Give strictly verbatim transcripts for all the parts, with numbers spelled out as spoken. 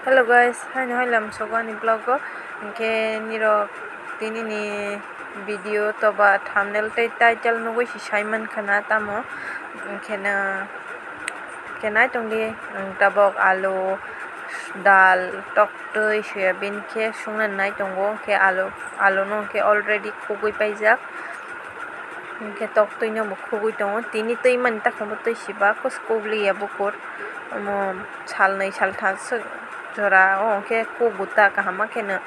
Hello guys, haino hai lamsogo ani vlog o. Hinkhe nirok tini ni video toba thumbnail tei title nugwi si sai mankha na tamo. Hinkhe no, hinkhe nai tongdi, ang tabok alu, dal, toktwi, soyabin khe sungna nai tongo. Hinkhe alu, alu no hinkhe already khugwi paijak. Hinkhe toktwi no bo khugwi tongo. Tini twi mani takhumbo twi siba kus kubliya bukur. Omo salnwi saltham swk jora o hinkhe kugu ta kaham ma kheno.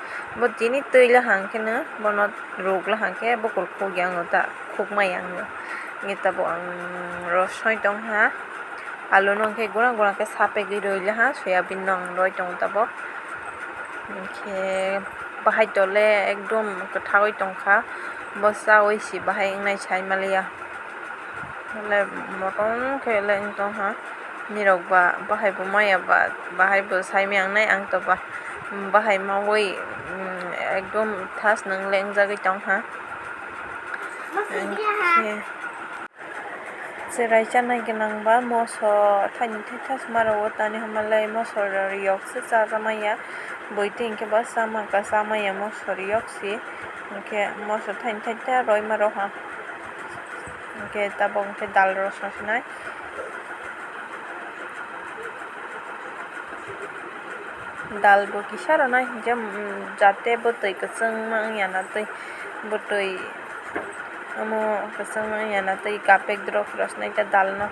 Bo tini twi lahang kheno bono ruk lahang khe bukur khugya wngno ta khukmaya wngno. Neta bo ang rosoi tongha. Alu no hinkhe gura gura khe sapegwi rwi laha, soyabin no ang roi tongo tabok. Hinkhe bahai tole ekdom kwthagwi tongkha, bo chaui si bahai wngnai sai maliya. Hwnle motom khe le wng tongkha. Nirok ba bahai bo maya ba, bahai bo saimaya wngnai ang to ba. Bahai maui, mm, ekdom thas nwng le wngjagwi tongkha. Hinkhe cherai chanai gwnang ba moso thaini thaitha se ma rwo, tani hwnba le moso riyok se chajakmaya. Bwtwi hinkhe ba chamaka chamaya moso riyok se. Hinkhe moso thaini thaitha roima rwkha. Hinkhe tabok hinkhe dal rw sasinai. Dal bo kisa rwnai hinkhe, mm, jate bwtwi kwchwngma wngya na twi, bwtwi omo kwchwngma wngya na twi kapek drop rw sinai khe dal no.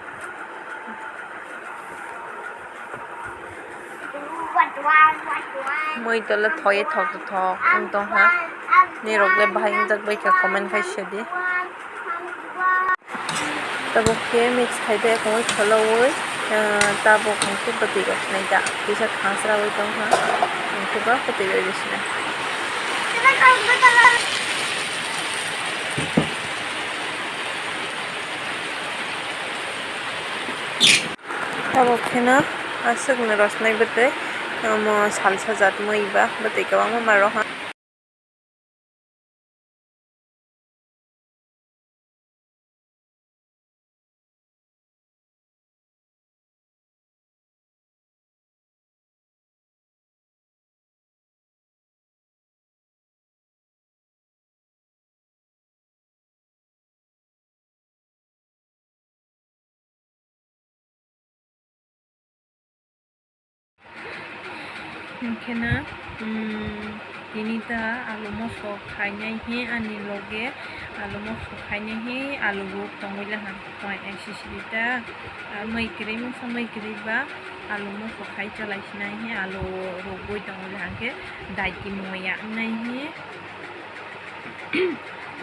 Mui tole thoye thok thok wng tongha. Nirok le bahai wngjak bai khe comment khai sadi. Tabuk khe mix khai bai khe khwlaui, ah, tabuk hwnkhe bwtwi rok khnai da kisa thangsraui tongkha, hwnkhe ba bwtwi rok rw sinai. Tabuk kheno aswkno rosnai bwtwi, omo salsa jat mui ba bwtwi kwbangma ma roha. Hwnkhe na, um, tini ta alu moso khainai hi ani loge, alu moso khainai hi alu ruk tongwi laha. Sisiri ta, ah, mui kwrwi mungsa mui kwrwi ba alu moso khai chalai sinai hi alu rugwi tongwi laha khe daiti moya wngnai hi.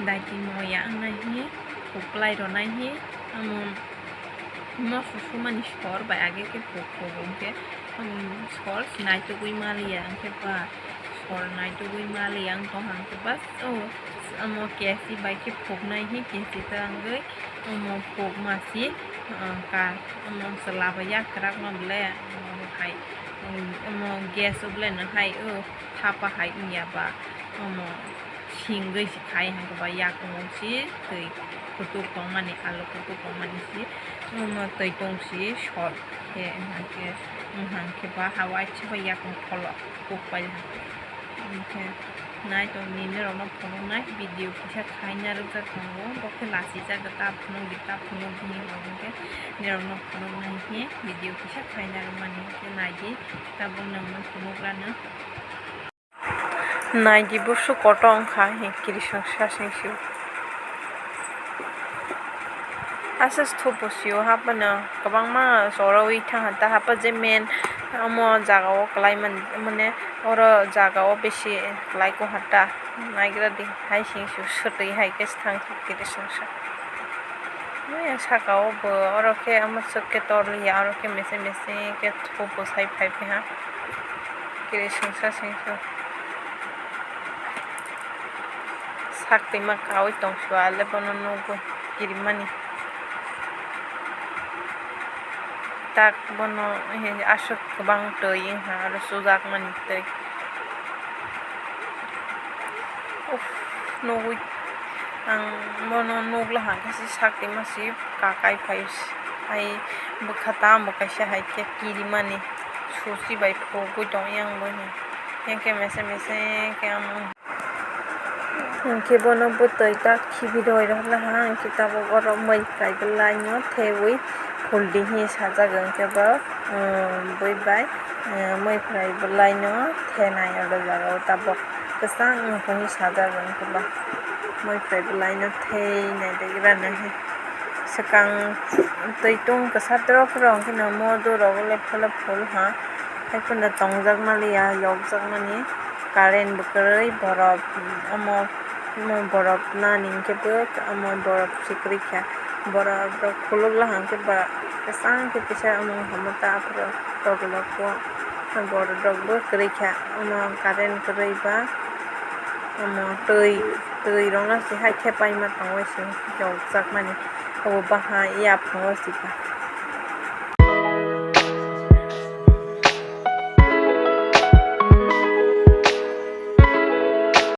Daiti moya wngnai hi, huklai rwnai hi, omo moso sumani sor bai age khe phuk phuk hwnkhe, um, sor naitugwi maliya, hwnkhe ba sor naitugwi maliya wng tongkha, hwnkhe bas o, omo kesi bai khe phuknai hi, kesi ta wngwi omo phukma si, um, ka, omo chwla bai yakrak ma ble, omo hai, um, omo gas o ble no hai o. Thapa hai wngya ba, omo singwi se khai hwnkhe ba yakung si twi kutuk tongmani, alu kutuk tongmani si, omo twi tong si sot khe, hwnkhe, hwnkhe ba ha uaisa bai yakung pholok kuk pai hwnkhe. Naitong nini rokno phunuknai video kisa khaina rwjak tongo, bo khe lachijak ta phunukdi, ta phunukdi hinwi hwnkhe nini rokno phunuknai khe video kisa khaina rwmani khe naidi, tabuk nwngno phunukgwlano. Naidi busu kotor wngkha, he kirisang sasing sio. Aswk thupo sio, haphano kwbangma chorowi thangkha ta, hapha je men omo jaga o kwlai mani, mane oro jaga o bisi kwlai kok ha ta, naigra di hai sing sio, swtwi hai khe se thang kirisang sa. Saka o bo oro khe omo swk khe tor liya, oro khe mese mese khe thupo sai phai phiha. Kiri singsa singsa. Sak twima kawi tong sua le bono nugwi kirimani. Tak bono aswk kwbang twi wngkha aro chujakmani twi. Uff, nugwi ang bono nugla hwnkhe se sak twima se kakai phai hai bwkha tamo kaisa hai khe kirimani. Susi bai phugwi tong yang bo hin. Yang khe mese mese khe ang. Hinkhe bono bwtwi ta khibi roi rok laha, hinkhe tabuk oro mui phrai bwlai no thewi phuldi hinwi sajak, hinkhe bo, um, bui bai, um, mui phrai bwlai no thenai oro jaga o tabuk kwchang wng hinwi sajak, hinkhe bo mui phrai bwlai no thei nai degra no hin. Swkang twi tung kwsa drop rw hwnkhe no modo rok le pholo phul ha. Haiphano tongjak maliya, yokjak mani current bo kwrwi borok omo, omo borok nani hinkhe bo omo borok se kwrwi kha. Borok rok khuluk la hwnkhe ba kwchang khe kisa omo hamo ta aphuru togolo kho borok rok bo kwrwi kha. Omo current kwrwi ba omo twi, twi rok no se hai thepai ma tongo se yokjak mani obo bahan yaphango se.